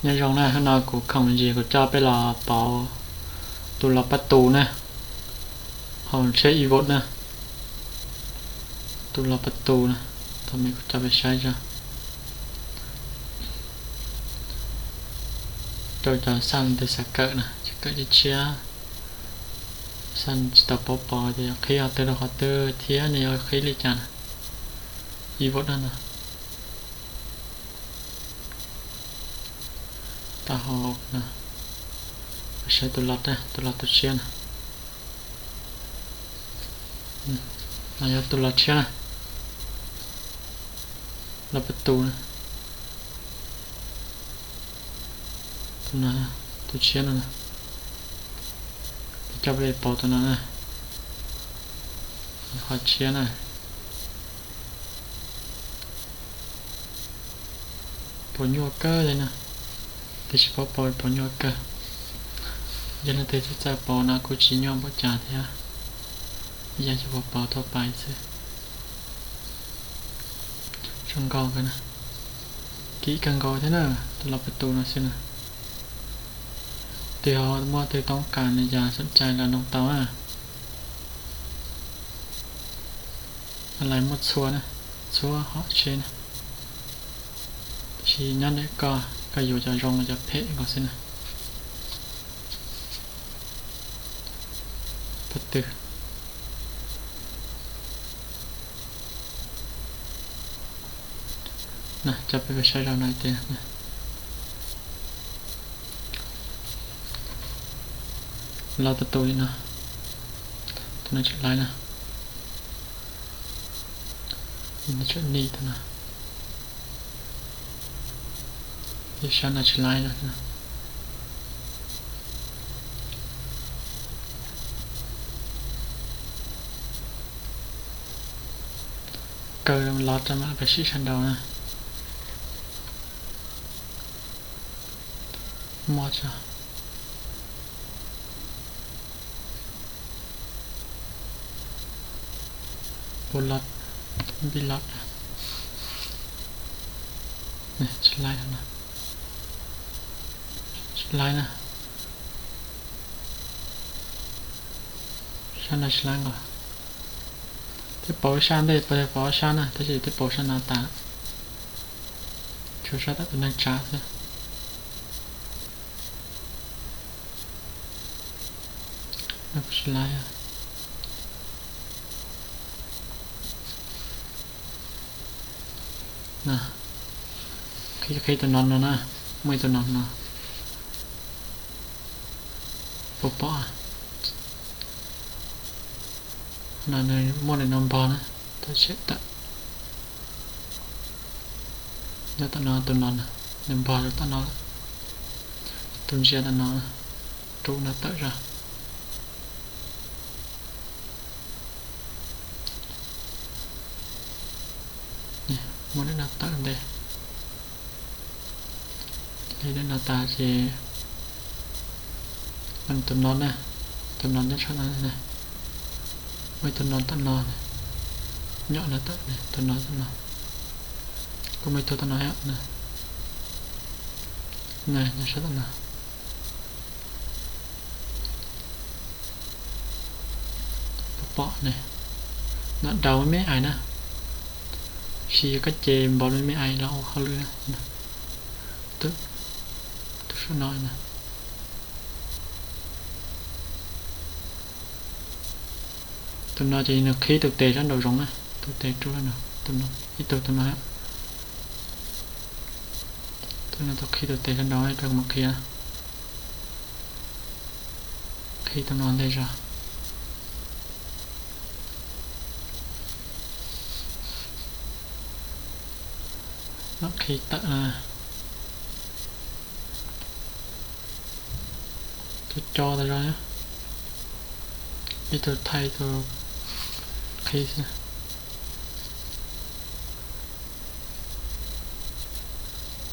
Nyob zoo na, hnub no kuv khoom me ntsis kuv coj peb los pauv tus los pab tus na, hauv tsheb Evoque na, tus los pab tus na, thaum me kuv coj peb saib zog rau cov xaj ntawd xav kawm na, xav kawm tshiab tshiab, xaj tsis tau paub pauv tias qhib qhov twg rau qhov twg thiab nws yuav qhib li cas na, Evoque na no. Taub hau no, saib tus los, tus los tus tshiab na, no yog tus los tshiab na, los pab tus na, tus no, tus tshiab no, kuv coj peb pauv tus no na, qhov tshiab na. Pauv nyuaj kawg li na, twb tsis paub pauv, pauv nyuaj kawg. Yog leej twg txawj pauv no kuj tsis nyuaj npaum cas thiab, yog xyaum pauv pauv tau pais xwb. Zoo nkauj kawg na, kim kawg nkaus thiab na, tus los pab tus no xwb na. Twg ho muaj twg toob kas li cas xoom cai los noog tau na. Lais muaj txhua na, txhua hom tsheb na, tab sis nyob ntawm koj, koj yuav cov zoo los cov phem nkaus xwb na. Pab twg na, coj peb saib zog no tias los pab tus li no, tus no tsis laib na, tus no tseem nim tus no, sab no tsis laib no. Kaw los rau mam peb sim sab nraud na. Muaj tso. Puas los, npij los, tsis laib no, tsis laib na. Sab no tsis laib nkaus. Twb pauv sab ntej, pauv pauv ob sab na, tab sis twb pauv sab no tas, tshuav sab tom tus neeg tsav xwb. No kuv tsis laib. Qhib, qhib tus no no na, muaj ib tug no no, puas pom? No nws muaj li no npog na, tawm tshem tawm. Nyob tom no tus no na, nws npog rau tom no lawm. Tus ntsia tom no, rub no tawm zog. Muab lwm no tawm ntej. Li lwm no tas ces tus no na, tus no nyob saum no, muaj ib tug no tom no, nyom no tawm, tus no tom no, kuj muaj ib tug tom no na, nyob saum tom no. Pom ne, no daus me me ais na, sis yog koj ces npog me me ais los ua hauj lwm na. Tus saum no na, tus no ces nws qhib tus tes sab nraum zoov na, tus tes rub, ib tug tus no, tus no tau qhib tus tes sab nraud, rau kuv mus qhia. Qhib tus no ntej zog. Qhib tawm na. Tus co tas zog, ib tug thaij ib tug qhib xwb.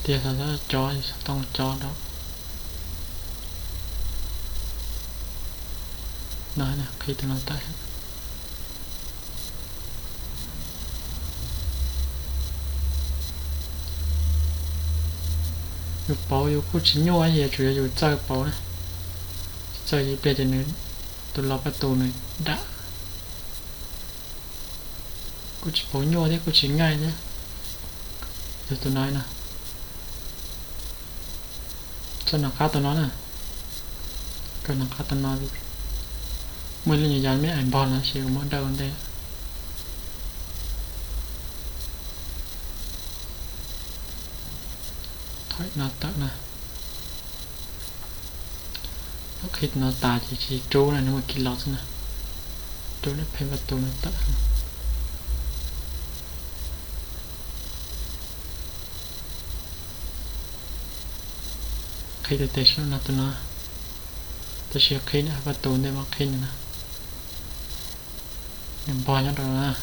Tiag, xov tooj co rau no, qhib tus no tawm. Yus pauv yus kuj tsis nyuaj, yus tsuas yog yus txawj pauv na. Tsis txawj ib pliag ces nws, tus los paj tus nws dam. Kuj tsis pauv nyuaj thiab kuj tsis ngaij thiab. Yog tus no no, txoj no qab tus no na, kawg no qab tus no. Muaj ib lub nyuag yas me ais npog no tab sis kuv muab dawj ua ntej. Thaum no tawm na, qhib tus no tas ces tsis rub na, nws muaj kis los xwb na. Rub pheej vaj tus no tawm. Qhib tes tes saum no tus no, tab sis qhib vaj tus ntej mas qhib ntawm no, nws npog nyob rau no.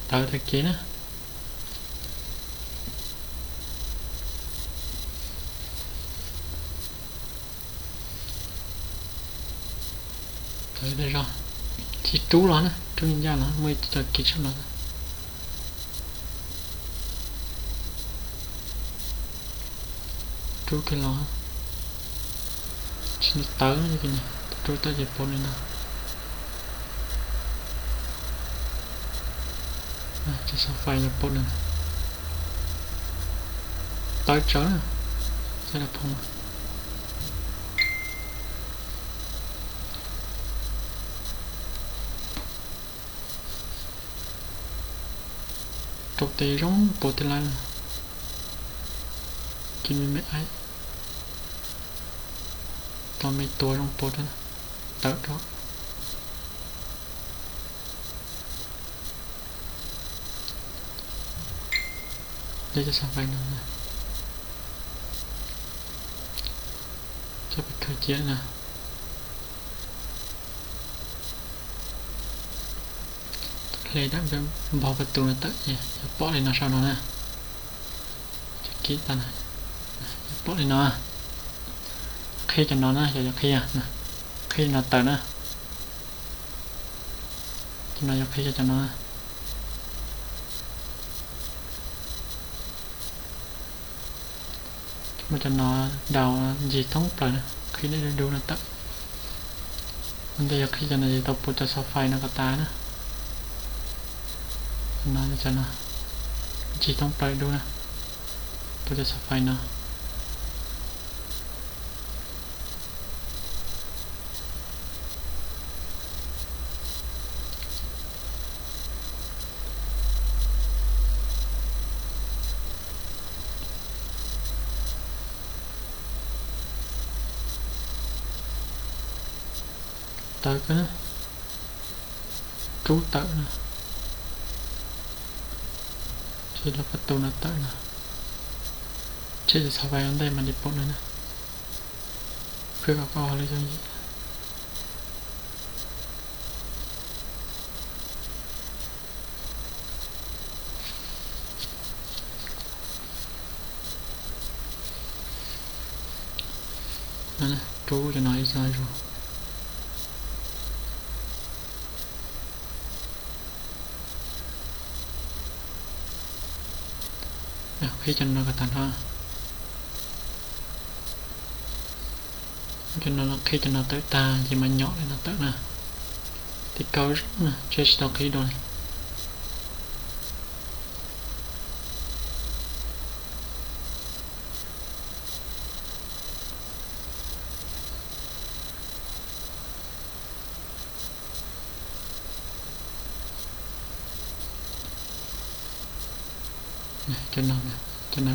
Tawv tag kis na. Tawv tas zog, tsis rub los na, rub ncaj los muaj ib co kis saum no. Rub kiag los, tsis tawv, rub tawm ces pov li no. Ces xov fais yog pov li no, tawv tsawv na. Saib los phoo. Rau tes zoo pov tej lawm. Kis me me aib, tau me tua zoo pov rau, tawm rau. Dej cov xov fais no, cov pes khaws cia na. Hle dam npog paj tus no tawm ces yog pom li no saum no na. Cov kis tas na, yog pom li no. Qhib cov no na, yog yog qhib, qhib no tawm na. Cov no yog qhib cov no. Muab cov no daus ncig thoob plaws na, qhib deb dub dub no tawm. Ua ntej yog qhib cov no ces tau pov cov xov fais no kom tas na. No, cov no ncig thoob plaws dub na, pov cov xov fais no. Tawv kawg na, rub tawm na. Ces los paj tus no tawm no, tshem cov xov fais ua ntej mas li pom no na. Qhib kom koj hauv lub yooj yim. Rub cov no ib co zuj. Qhib cov no kom tag nrho. Cov no qhib cov no tawm tag ces mas nyom li no tawm na. Tib kaug zoo na, tshem tsis tau qhib dua li. Cov no, cov no,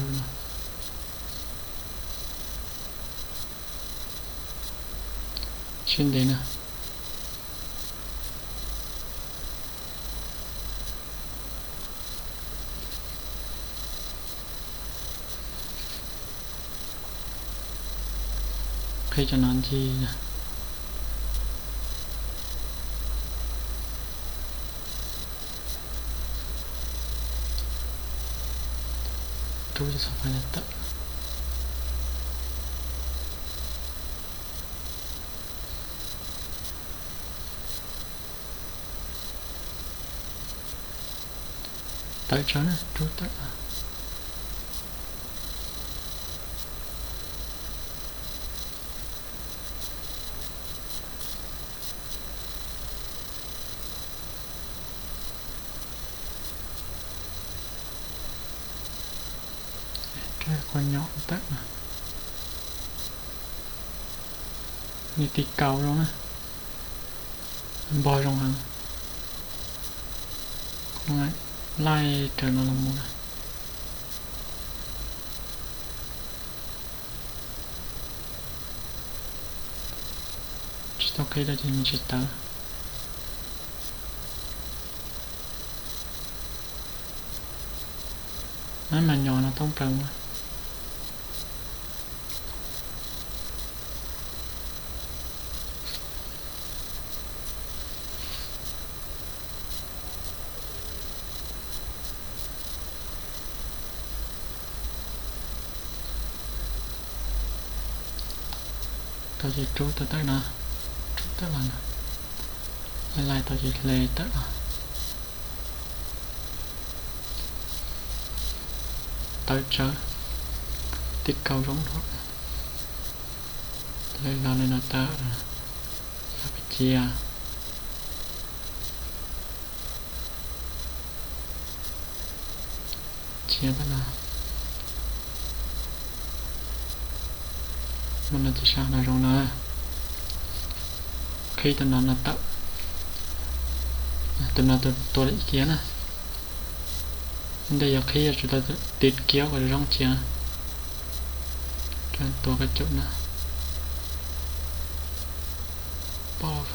siab ntev na. Qhib cov no ncig na. Rub cov xov fais no tawm. Tawm tsawv na, rub tawm no. Rub qhov nyom tawm no. Nws tiv kaus zoo na. Npog zoo heev. Laij raws no los mus na. Tsis tau qhib rau ces nws tsis tawv. Mas nyom no toob plaws mas. Tau ces rub tawm tawm no, rub tawm los no, laij laij tau ces hle tawm los. Tawv tsawv, tiv kaus zoo dhau. Hle los li no tawm, los peb cia. Cia tawm no. Muaj no ces sab no zoo no. Qhib tus no no tawm. Tus no tus tua li ib kiag na. Ua ntej yog qhib yuav tsum tau tiv kiag kom zoo cia. Tua koj caum na. Pom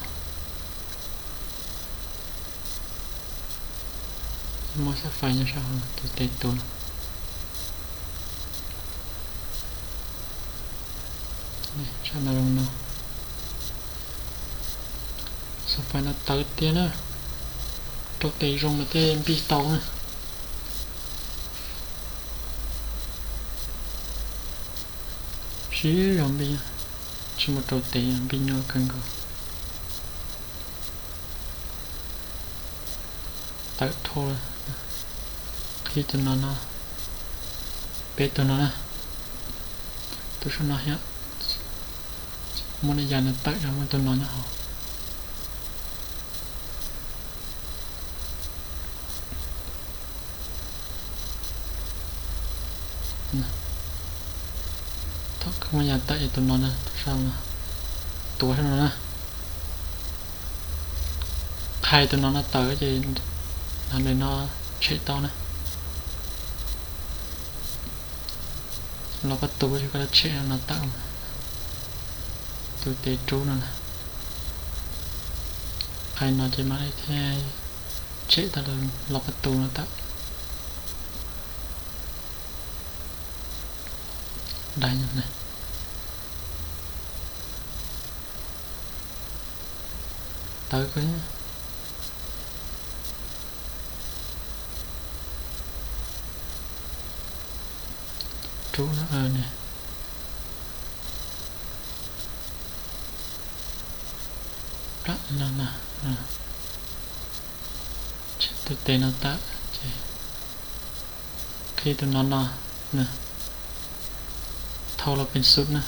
muaj xab fais nyob sab hauv tus tes tuav. Sab no zoo no. Xab fais no tawv tiag na. Rau tes zoo mas thiaj npij tau na. Siv zog npij, tsis muaj rau tes npij nyuaj kawg nkaus. Tawm dhau. Qhib tus no no, peb tus no na, tus saum no thiab. Muaj lub yam no tawm, muaj tus no nyob hauv. Thaum koj muaj yam tawm ces tus no na, tus saum no, tuav saum no na. Qhais tus no no tawm ces nws li no tshem tau na. Los pab tus ces koj tshem no tawm, tus tes rub no na. Qhais no ces mam li thiaj tshem tau los pab tus no tawm. Dai no ne. Tawv kawg. Rub no ne. Plam no na. Tshem tus tes no tawm ces qhib tus no no, thau los pes xub na.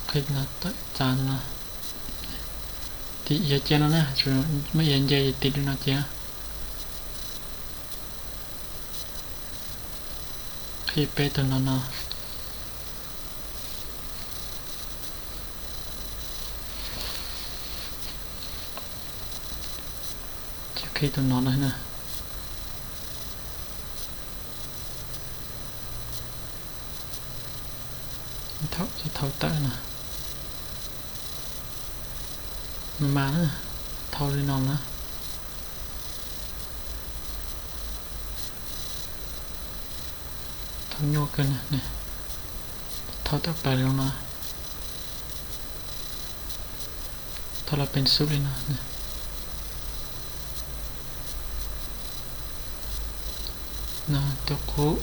Qhib no tawm txav no, tiv iav cia no na, muaj iav nce ces tiv li no cia. Qhib peb tus no no. Ces qhib tus no no na. Thaum ces thau tawm no, mas mas na, thau li no na. Thau nyuaj kawg na, thau tawm plaws li no. Thau los pes xub li no. No tus qub.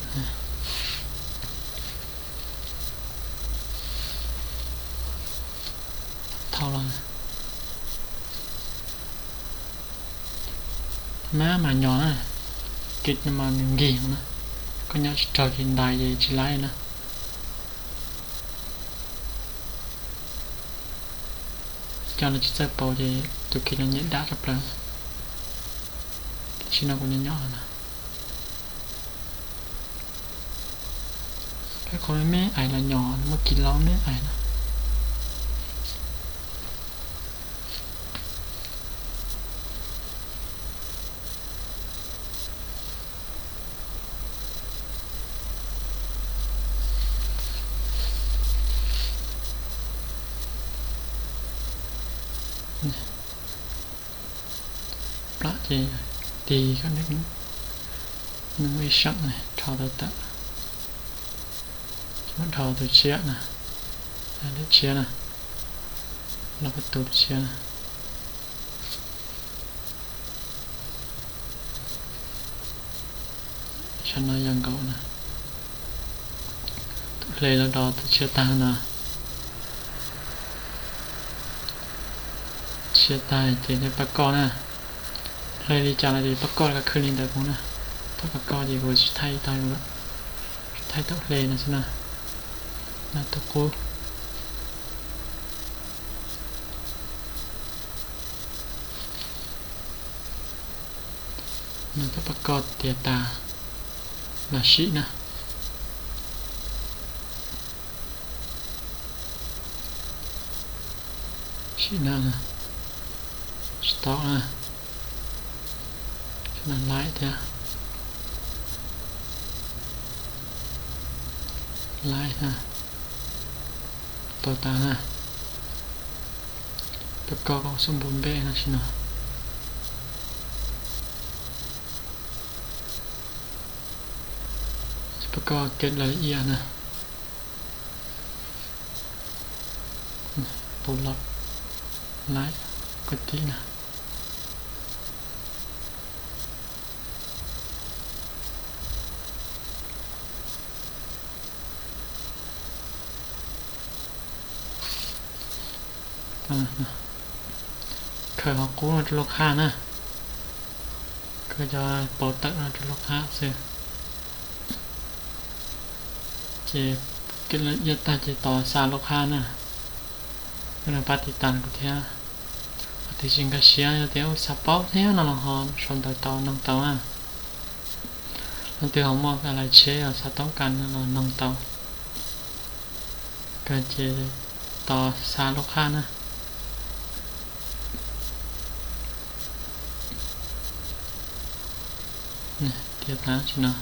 Los mas mas nyos na, kev mas nws nkig na, koj nyom tsis raug ces ntais ces tsis laib na. Cov lawv tsis txawj pauv ces tus kis no nyem dam tshaj plaws. Tam sim no kuv nyom nyom na. Peb qhov me me ais los nyos, muaj kis laub me ais na. Plam ces tig kom nws muaj ib seem ne, rho tawm tawm. Muab rho tus tshiab na, lub tshiab na, los peb tus tshiab na. Sab no yog nkaus na. Tus hle los rau tus tshiab tag no. Tshiab tag ces pab koj na. Hle li cas los ces pab koj kav khwv li ntawd kuv na. Thaum pab koj ces kuv tsis thaij tau lawm, thaij thaum hle no xwb na. No tus qub. No thaum pab koj tiav tas los sim na. Sim no, stop na. Sim no laib thiab. Laib na. Tau tas na. Pab koj kom xub npum npej na sim no. Pab koj kev lawv iab na. Pau los laib koj tim na. Khaws qhov qub no rau lub qhaj na. Khaws cov pauv tawm no rau lub qhaj xwb. Ces kev lawv iab tag ces tos xa lub qhaj na. Peb no pab tiv tas kuv thiab. Qhov twg tsis nkag siab yog tias xav paub thiab no los ho sau ntawv tau noog tau na. Leej twg ho muaj lais tsheb os xav toob kas no los noog tau. Kawg ces tos xa lub qhaj na. Tiav tas tsis no.